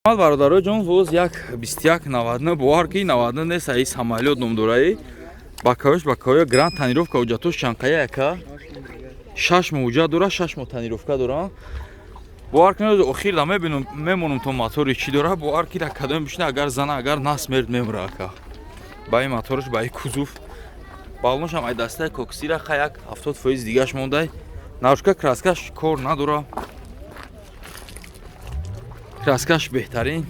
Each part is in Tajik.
Бародаро ҷон, воз як 2199, бовар ки 99 нест, аи самолёт ном дораи. Бакаёш бакаё гранд, тонировка, ҳуҷҷатош чанқая, яка? 6 моҳ ҳуҷҷат дора, 6 моҳ тонировка дора. Бовар кунед, охир да мебинам, мемонам то мотори чӣ дора. Бовар ки дар кадоме бишина, агар зана, агар насмерд мемура, ака. Ба ин моторш, ба ин кузов, баллоншам ай дастаи коксира, ха, як 70% дигаш мондай. Наружка краскаш кор надора, краскаш беҳтарин.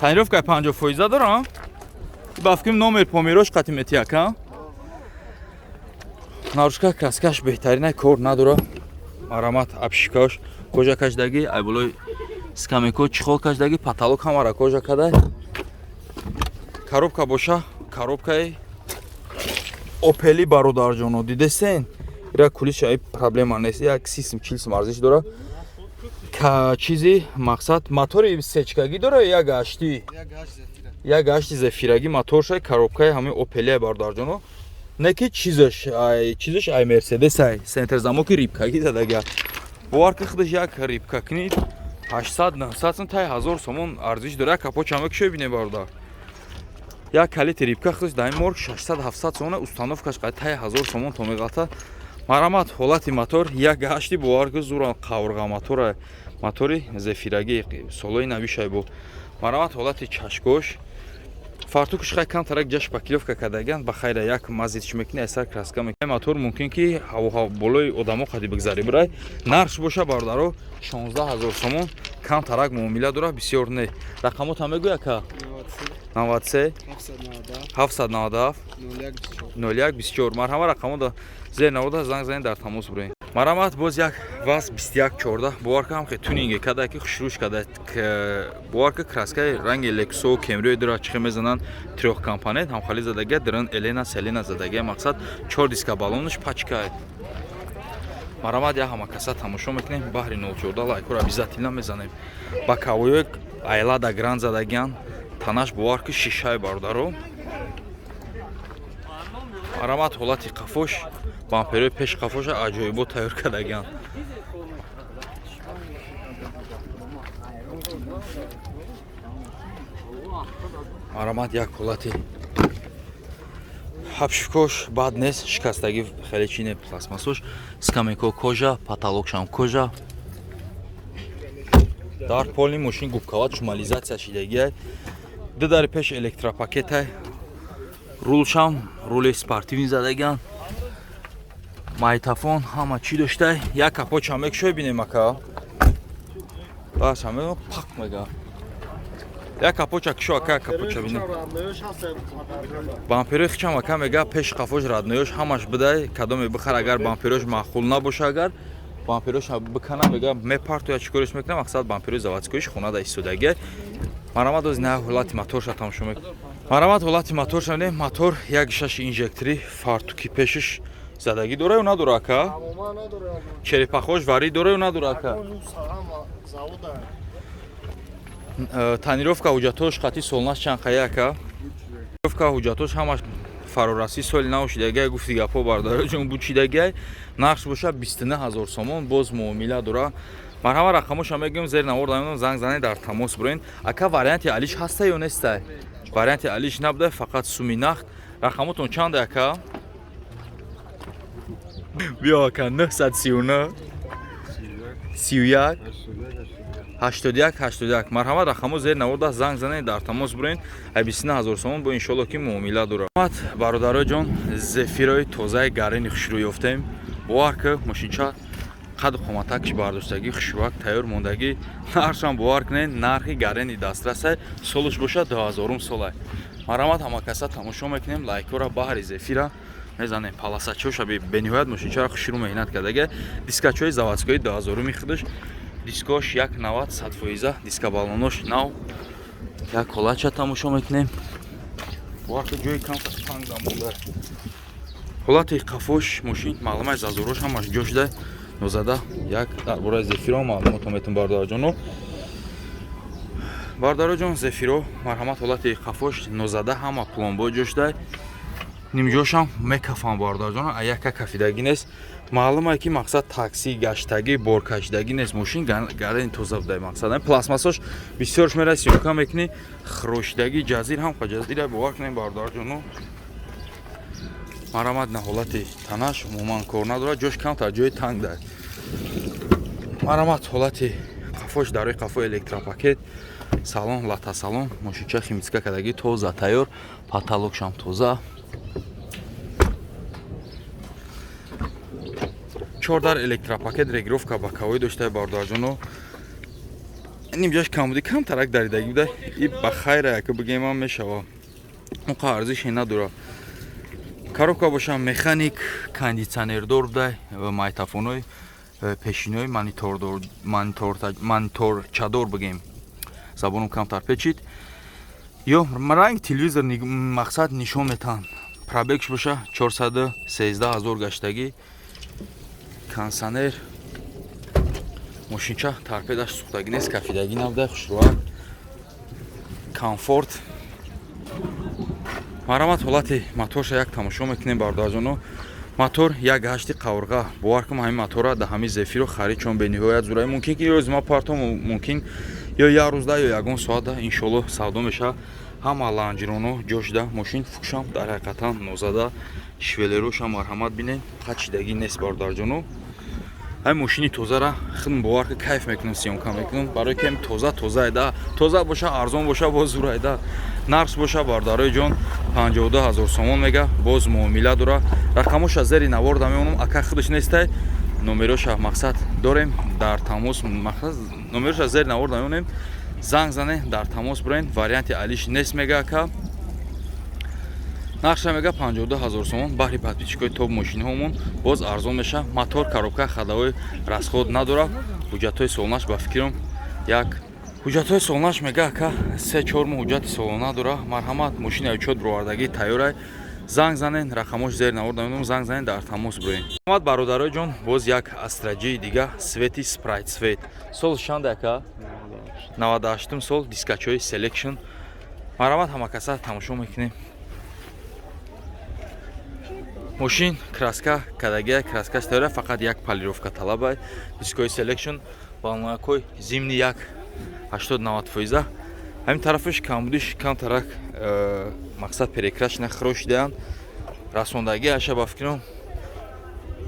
Тонировкаи 50 фоиза дорам, бафким номер помирош қати мети, ака. Наружка краскаш беҳтарина, кор надора. Марамат, обшивкаош кожа кашдаги, ай болои скамейко чехол кашдаги, потолок ҳамара кожа кадай. Коробка боша, коробкаи Опели, бародарҷоно, дидесен, ира кулиша, ай проблема нест, як 30 сум, 40 сум арзиш дора. Чизи мақсад, мотори сечкагӣ дора, як ҳашти, як ҳашти зефирагӣ моторша, коробкаи ҳамаи Опелия, бародарҷоно. Не ки чизаш ай, чизаш ай Мерседес, ай центр замоки рибкагӣ задага. Бовар ки худаш як рибка кунид, 800, 900 сум, тай 1000 сомон арзиш дора. Як капот чама кишо, бинем, бародар, як калити рибка худаш дар ин морг 600, 700 сомона, установкаш қай тай 1000 сомон то меғалта. Марамат, ҳолати мотор як ҳашти, бовар ки зуран қаврға мотора, мотори зефирагӣ, солои навишай бо. Марамат, ҳолати чашкош, фартукш хай камтарак ҷа шпаклёвка кардаган, ба хайра, як мазит мекунӣ, айсар краска мекунӣ. Мотор мумкин ки ҳаво болои одамо қади бигзарӣ бирай. Нархш боша, бародаро, 16 ҳазор сомон, камтарак муомила дора, бисёр не. Рақамотам мегӯя, ка? 93 797 01 24. Марҳама, рақамо зер навода, занг занед, дар тамос бурем. Марамат, боз як ВАЗ 2114. Бовар кардам, хе тюнинге када ки хушрӯш када. Бовар ки краскаи ранги Лексо, Кемрио дора, чихе мезананд, трёхкомпонент ҳамхали задага, дрн Елена Селена задага. Мақсад, чор диска, баллонаш пачка. Марамат, я ҳама каса тамошо мекунем. Баҳри 04 лайкҳоро обязательно мезанем. Ба кавоёк айлада гранд задагиан, танаш, бовар ки шишаи, бародаро. Марамат, ҳолати қафош, бамперои пеш қафоша аҷоибо тайёр кардагиан. Марамат, як ҳолати обшивкош бад нест, шикастагӣ хеле чи не, пластмассош, скамейко кожа, потолокшам кожа. Дар полни мошин губкават шумализатсия шидагиай, ду дари пеш электропакетай, рулшам рули спортивный задагиан, майтафон, ҳама чӣ доштай. Як капотшам мекушой, бинем, ака, башам пак мега. Як капоча кишо, ака, як капоча бинем. Бамперои хичам, ака, мега, пеш қафош родноёш ҳамаш бидай, кадоме бихар. Агар бамперош маъқул набоша, агар бамперош бикана, мега, мепартоя, чӣ кореш мекунам. Мақсад, бамперои заводскоиш хона да истодагия. Марамат, оз на ҳолати моторша тамошо мекунем. Марамат, ҳолати моторша не, мотор як шаши инжектори, фартуки пешиш задагӣ дора ё надора, ака? Черепахош варӣ дора ё надора, ака? Тонировка, ҳуҷҷатош хати солнаш чанд қая, ака? Тонировка, ҳуҷҷатош ҳамаш фарорасӣ, соли нав шидагиай, гуфти гапҳо, бародароҷон, буд шидагиай. Нархш боша 29 ҳазор сомон, боз муомила дора. Марҳама, рақамоша мегӯем, зери навор дамедам, занг занед, дар тамос бурен. Ака, варианти алиш ҳаста ё нестай? Варианти алиш набуда, фақат суми нақд. Рақамотон чанда, ака? Биё, ака. 939 31 81 81. Марҳамат, рақамо зери навор, занг занед, дар тамос бурен. Ай 29 ҳазор сомон бо иншолло ки муомила дорад. Бародарои ҷон, зефирои тозаи гарини хушрӯ ёфтем. Бовар ки мошинча қаду қоматакш бардоштагӣ, хушрӯак тайёр мондагӣ. Нархшам, бовар кунед, нархи гарени дастрасай, солаш бошад 2000 солай. Марҳамат, ҳамакаса тамошо мекунем, лайкҳоро баҳри зефира мезанем. Паласачоша бениҳоят мошинчаро хушрӯ меҳнат кардага. Дискачои заводскои 2000-уми худаш, дискош як 90 100 фоиза, диска баллонош нав. Як ҳолатша тамошо мекунем. Бовар ки ҷои кам панг замонда. Ҳолати қафош мошин маълумай, зазорош ҳамаш ҷо шуда. Нозада як дар бораи зефиро маълумото метун, бародарҷоно. Бародароҷон, зефиро, марҳамат, ҳолати қафош нозада, ҳама пломбо ҷо шуда. Нимҷошам мекафам, бародарҷон, а яка кафидагӣ нест. Маълуме ки мақсад такси гаштагӣ, боркашидагӣ нест. Мошин гарани тоза будай мақсад. Пластмассош бисёрш мера съёмка мекунӣ, хирошидагӣ ҷазир ҳам ҷазира бовар кунем, бародарҷоно. Марамат на ҳолати танаш умуман кор надорад, ҷош камтар ҷои танг дар. Марамат ҳолати қафош, дарои қафо электропакет, салон лата салон, мошинча химчистка кардагӣ, тоза тайёр, потолокшам тоза. Чордар электропакет, регировка боковой дошта, бародарҷоно. Нимҷаш камбуди камтарак даридагӣ буда, и ба хайра яка бигемам мешава. Онқа арзише надора. Коробка боша механик, кондитсионердор буда, майтафонои пешинои мониторчадор бигем. Забоном камтар печид. Ё ранг телевизор мақсад нишон метаҳанд. Пробегш боша 413 ҳазор гаштагӣ. Кондитсионер, мошинча торпедаш сӯхтагӣ нест, кафидагӣ набуда, хушрӯак, комфорт. Марамат ҳолати моторша як тамошо мекунем, бародарҷоно. Мотор як ҳашти қаврға. Бовар кун, ҳамин мотора да ҳамин Зефиро харид, чун бениҳоят зурай. Мумкин ки рӯзи ма партом, мумкин ё як рӯзда ё ягон соатда иншоалло савдо мешавад. Ҳама ланҷироно ҷошда, мошин фукшам дар ҳақиқатан нозада, швеллерошам марҳамат бинед, қачидагӣ нест, бародарҷоно. Ҳамин мошини тозара худм бовар ки кайф мекунам, съёмка мекунам, барои ки тоза тозаеда, тоза боша, арзон боша, боз зураеда. Нархш боша, бародарои ҷон, 52 ҳазор сомон мега, боз муомила дора. Рақамоша зери наворда мемонам, ака худаш нестай, номероша мақсад дорем дар тамос, мақсад номероша зери наворда мемонем, занг зане, дар тамос бурен. Варианти алиш нест мега ака. Нархша мега 52 ҳазор сомон. Баҳри подписчикои топ мошиниҳомон боз арзон меша. Мотор, коробка, ходовой расход надорад. Ҳуҷҷатҳои солонаш ба фикрам як ҳуҷҷатҳои солонаш мега ака 3-4 моҳ ҳуҷҷати солона дора. Марҳамат, мошини учёт бировардагӣ тайёрай. Занг занен, рақамош зери навор намедонам, занг занен, дар тамос бироен. Марҳамат, бародарои ҷон, боз як Астра Ҷи дига, цвети спрайт цвет. Сол чанд ака? 98 сол, дискачои селекшн. Марҳамат, ҳамакаса тамошо мекунем. Мошин краска кадагия, краскаш тайёра, фақат як полировка талабай. Дискои селекшн, балонакои зимний як 80-90 фоиза. Ҳамин тарафаш камбудиш камтарак, мақсад перекрашена хирошидаанд, расондагӣ аша ба фикрам.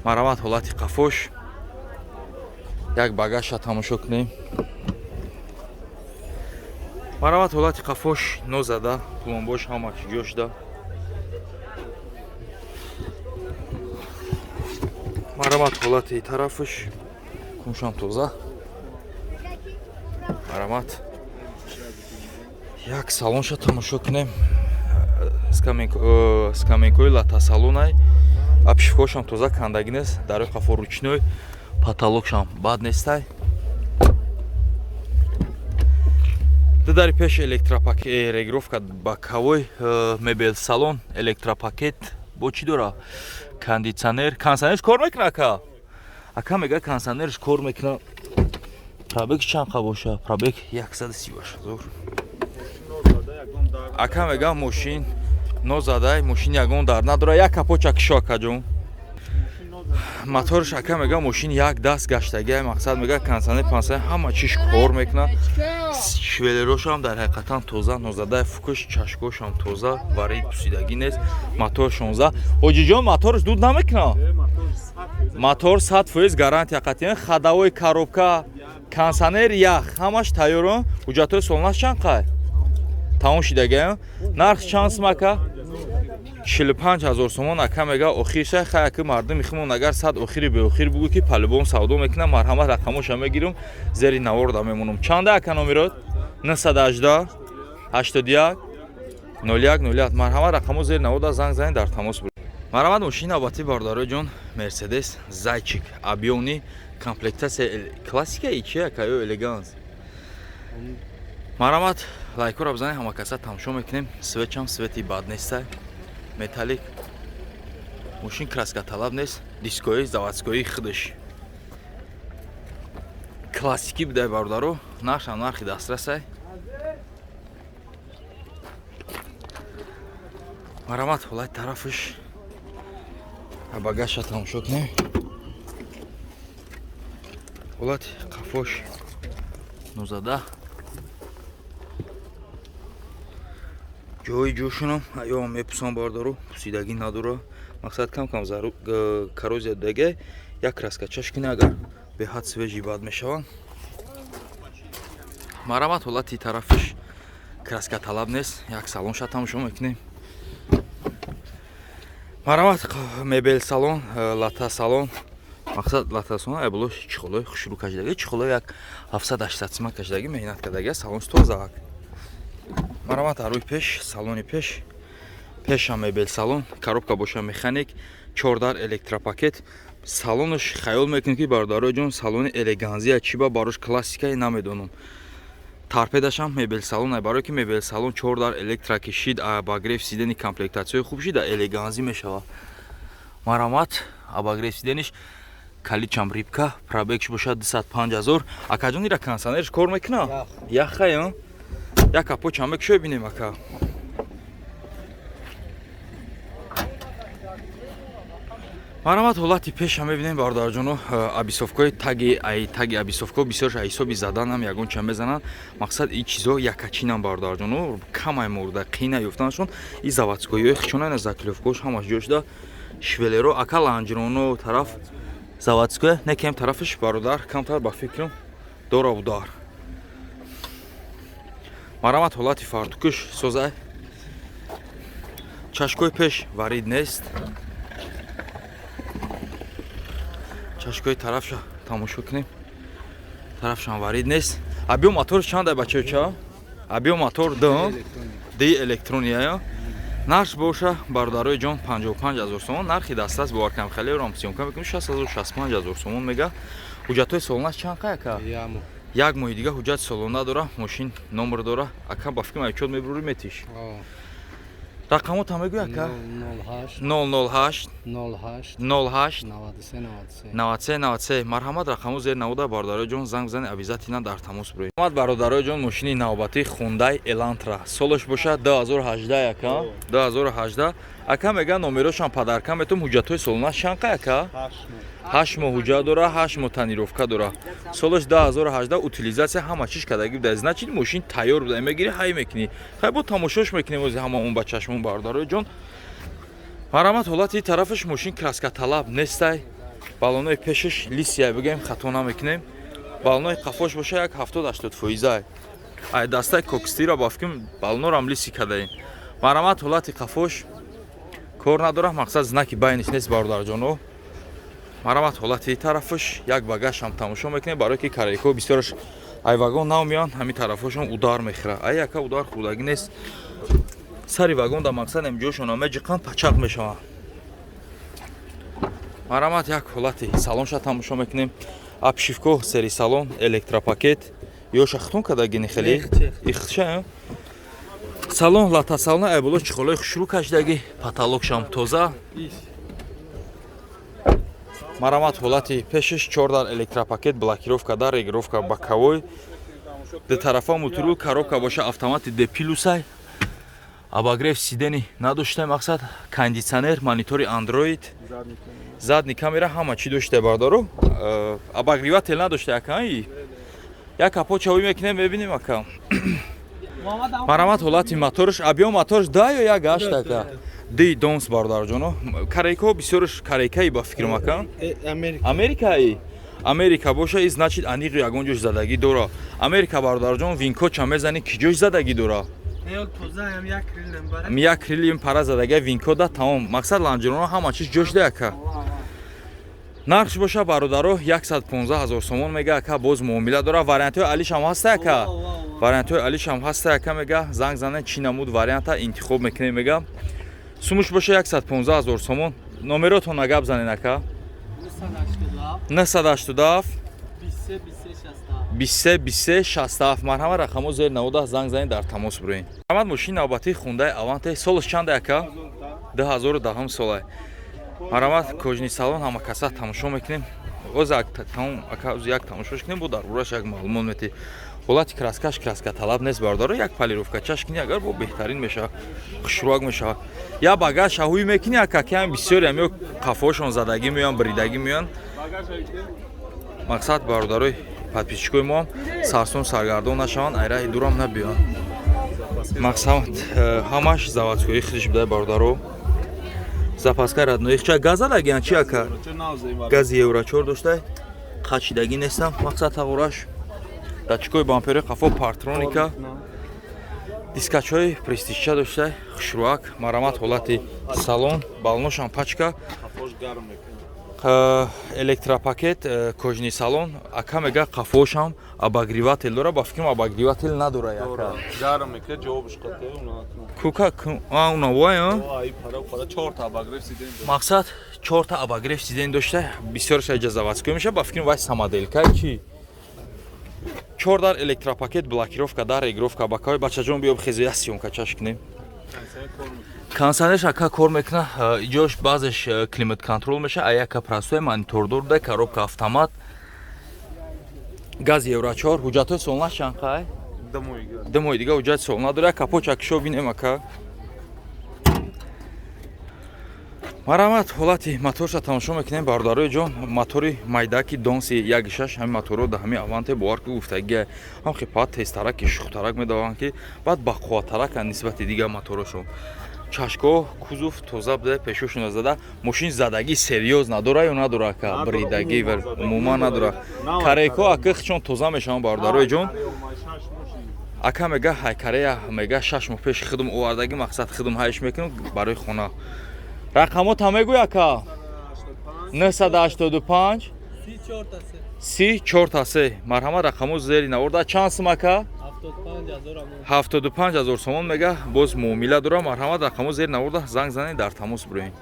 Марамат ҳолати қафош, як багажша тамошо кунем. Марамат ҳолати қафош нозада, пломбош ҳамаш ҷо шуда. Марамат ҳолати тарафаш, куншам тоза. Марамат, як салонша тамошо кунем. Скамейкои лата салонай, обшивкошам тоза, кандагӣ нест, дарои қафо ручной, потолокшам бад нестай. Ду дари пеш электропакет, регировка боковой, мебел салон, электропакет бо чӣ дора? Кондитсионер. Кондитсионерш кор мекуна ака? Ака мега кондитсионерш кор мекуна. Пробег чанд қа боша? Пробег 138 ҳазор. Ака мега мошин нозадай, мошин ягон дар надора, як капоча кишо, акаҷон. Моторш ака мега мошин як даст гаштагиай, мақсад мега кондитсионер, пансионер ҳама чиш кор мекуна. Швеллерошам дар ҳақиқатан тоза, нозадай, фукуш чашкошам тоза, вари пусидагӣ нест. Мотор 16. Ҳоҷиҷон, моторш дуд намекуна? Мотор 100% гарантия қатъиян, ходовой, коробка, кондитсионер, ях ҳамаш тайёр. Ҳуҷҷатҳои солонаш чанд қай? Тамом шидагиам. Нарх чанд сум ака? 45 ҳазор сомон ака мега охирша. Хай ака, мардуми химон агар сад охири беохир бугӯ ки по-любому савдо мекунам. Марҳамат, рақамоша мегирам, зери наворда мемонам. Чанда ака номерот? 918 81 01 01. Марҳамат, рақамо зери наворда, занг занед, дар тамос биред. Марҳамат, мошини навбатӣ, бародарои ҷон, Мерседес Зайчик объёмный, комплектация классика и чи ака ё элеганс. Марҳамат, лайкҳоро бизанед, ҳамакаса тамошо мекунем. Цветчам цвети бад нестай, металлик. Мошин краска талаб нест, дискои заводскои худаш классикӣ будай, бародаро. Нархам нархи дастрасай. Марамат, ҳолати тарафаш, багажша тамошо кунем. Ҳолати қафош 19. Ҷои ҷӯшунам аём мепӯсам, бародару, пусидагӣ надора. Мақсад, кам кам коррозия даге, як краска чашкина, агар беҳад свежий бад мешаванд. Марамат, ҳолати тарафиш краска талаб нест. Як салонша тамошо мекунем. Марамат, мебел салон, лата салон. Мақсад, лата салон айболо чехолои хушрӯ кашидаги, чехолои як 700-800 сима кашидаги, меҳнат кардаги, салон тозаак. Марамат, арӯи пеш, салони пеш, пеша мебел салон, коробка боша механик, чордар электропакет. Салонаш хаёл мекунем, ки, бародарои ҷон, салони элеганзия. Чӣ ба барош классикае, намедонам. Торпедашам мебел салон, барое ки мебел салон, чордар электро кишид, обогрев сиденья, комплектатсияи хуб шида, элеганзӣ мешавад. Марамат, обогрев сиденьяш, каличам рибка. Пробегш бошад 205 000. Акаҷон, ира кондиционерш кор мекуна? Яхая. Як капотчам мекушои, бинем, ака. Марамат, ҳолати пеша мебинем, бародарҷоно. Обвесовкаи таги, ай таги обвесовка бисёрш ҳисоби заданам ягон ча мезананд. Мақсад, и чизо якачинам, бародарҷоно, камай мурда, қина ёфтанашон. И заводскойиҳои хичона, заклёпкош ҳамаш ҷо шуда, швеллеро, ака, лонжероно тараф заводское некем, тарафаш, бародар, камтар ба фикрам дора удар. Марамат, ҳолати фартукш созай, чашкои пеш варид нест. Чашкои тарафша тамошо кунем, тарафшам варид нест. Объём мотор чанда, бачаюча? Объём мотор д электрония. Нарх боша, бародарои ҷон, 55 ҳазор сомон нархи дастрас. Боваркам, хеле рам съёмка мекунем, 60 ҳазор, 65 ҳазор сомон мега. Ҳуҷҷатҳои солонаш чанд қай, ака? Як моҳи дига ҳуҷҷати солона дора. Мошин номер дора, ака. Ба фикрам, айчот мебурӣ, метиш. Рақамота мегӯй, ака. 008 08 93 93. Марҳамат, рақамо зер навода, бародарои ҷон, занг бизанед, обязательно дар тамос бироед. Марҳамат, бародарои ҷон, мошини навбатӣ Хундай Элантра, солаш бошад 2018, ака, 2018, ака. Мега, номерошам подарка метум. Ҳуҷҷатҳои солонаш чанд қай, ака? 8 моҳ ҳуҷҷат дора, 8 моҳ тонировка дора. Солаш 2018, утилизация ҳама чиш кардагӣ буда, значит, мошин тайёр буда, мегирӣ, ҳай мекунӣ. Хай, бо тамошош мекунем ози ҳамаон ба чашмон, бародарои ҷон. Марамат, ҳолати тарафаш мошин краска талаб нестай. Балонои пешаш лысый, бигӯем, хато намекунем. Балонои қафош боша як 70-80 фоизай. Ай дастаи кокстира, ба фикрам, балонорам лысый кардаем. Марамат, ҳолати қафош кор надора. Мақсад, знаки байниш нест, бародарҷоно. Марамат, ҳолати тарафаш. Як багажам тамошо мекунем, барое ки корейко бисёраш ай вагон нав меянд, ҳамин тарафҳошон удар мехӯра. Ай яка удар хӯрдагӣ нест сари вагон да. Мақсад, ҷошона меҷиқанд, пачақ мешаванд. Марамат, як ҳолати салонша тамошо мекунем. Обшивко сери салон, электропакет. Ёша хитон кардагини, хеле ихша. Салон лата салон, айболо чехолои хушрӯ кашидагӣ, потолокшам тоза. Марамат, ҳолати пешаш чордар электропакет, блокировка дар, регулировка боковой, дутарафа мультируль, коробка боша автомати Д плюсай, обогрев сиденья надошта. Мақсад, кондитсионер, монитори андроид, задний камера, ҳама чӣ дошта, бародаро. Обогреватель надошта, ака. Як капот чавӣ мекунем, мебинем, ака. Марамат, ҳолати моторш, объём моторш да ё як гашт, ака? Ди донс, бародарҷоно. Корейко бисёрш корейкаи, ба фикрам, ака, америкаи. Америка боша, и значит, аниқи ягон ҷош задагӣ дора. Америка, бародарҷон, винкодча мезани, ки ҷош задагӣ дора? Як крилим пара задага, винкода тамом. Мақсад, лонжероно ҳама чиз ҷош да, ака. Нархш боша, бародаро, 115 ҳазор сомон мега, ака. Боз муомила дора. Вариантҳои алишам ҳаста, ака, вариантҳои алишам ҳаста, ака. Мега, занг занед, чӣ намуд варианта интихоб мекунем, мега. Сумуш боша 115 ҳазор сомон. Номеротона гап занед, ака. 987 23 23 67. Марҳамат, рақамо зер навода, занг занед, дар тамос бироед. Марҳамат, мошини навбатии Хундай Аванте, солаш чанда, ака? 2010 солай. Марҳамат, кожаный салон, ҳама каса тамошо мекунем. Оз тамом, ака, оз як тамошош кунем, бо дар борааш як маълумот метӣ. Ҳолати краскаш краска талаб нест, бародаро. Як полировка чаш кунӣ агар, бо беҳтарин мешавад, хушрӯак мешавад. Я багаж шаҳӯӣ мекунӣ, ака, ки ҳам бисёре ҳам ё қафошон задагӣ меоян, бридагӣ меоян. Мақсад, бародарои подписчикои мо ҳам сарсун саргардон нашаванд, айраҳи дурам набиёянд. Мақсад, ҳамаш заводской худиш буда, бародаро. Запаска родной ча, газ задагиян чи, ака? Гази евро 4 доштай, қачидагӣ нестам. Мақсад, тағораш, датчикои бампери қафо, парктроника, дискачҳои престижча доштай, хушрӯак. Марамат, ҳолати салон, балоношам пачка, электропакет, кожаный салон. Ака мега, қафошам обогреватель дора. Ба фикрам, обогреватель надора, яка. Гарм мекунад, ҷавобш қате. Кука уна вай. Ай пара пара чорта обогрев сиденье. Мақсад, чорта обогрев сиденье дошта, бисёрш аҷа заводской меша. Ба фикрам, вай самоделка чи. Чор дар электропакет, блокировка дар, регулировка бакаи. Бачаҷон, биё, хезу як съёмка чаш кунем. Кондиционерш, ака, кор мекуна. Иҷош баъзеш климат контроль меша, а яка простой монитордор буда. Коробка автомат, газ евро 4. Ҳуҷҷатҳои солнаш чанд қай? 2 моҳи дига ҳуҷҷати солна дора. Капоча кишо бинем, ака. Марамат, ҳолати моторша тамошо мекунем, бародарои ҷон. Мотори майдаки Донси 1.6. Ҳамин моторро да ҳамин Аванте, бовар ки, гуфтагия ҳам хипат тезтараки, шухтарак медаванд, ки баъд бақувваттараканд нисбати дигар моторошон. Чашко, кузов тоза буда, пешошона зада. Мошин задагӣ серьёз надора ё надора, ака? Бридагӣ умуман надора. Кареко, ака, чон тоза мешаванд, бародарои ҷон. Ака мега, ҳайкарея мега, 6 моҳ пеш худм овардагӣ. Мақсад, худм ҳайш мекунам барои хона. Рақамота мегӯй, ака? 985 34 3. Марҳамат, рақамо зери наворда. Чанд сум, ака? 75 000 сомон мега, боз муомила дора. Марҳамат, рақамо зери наворда, занг занед, дар тамос бироем.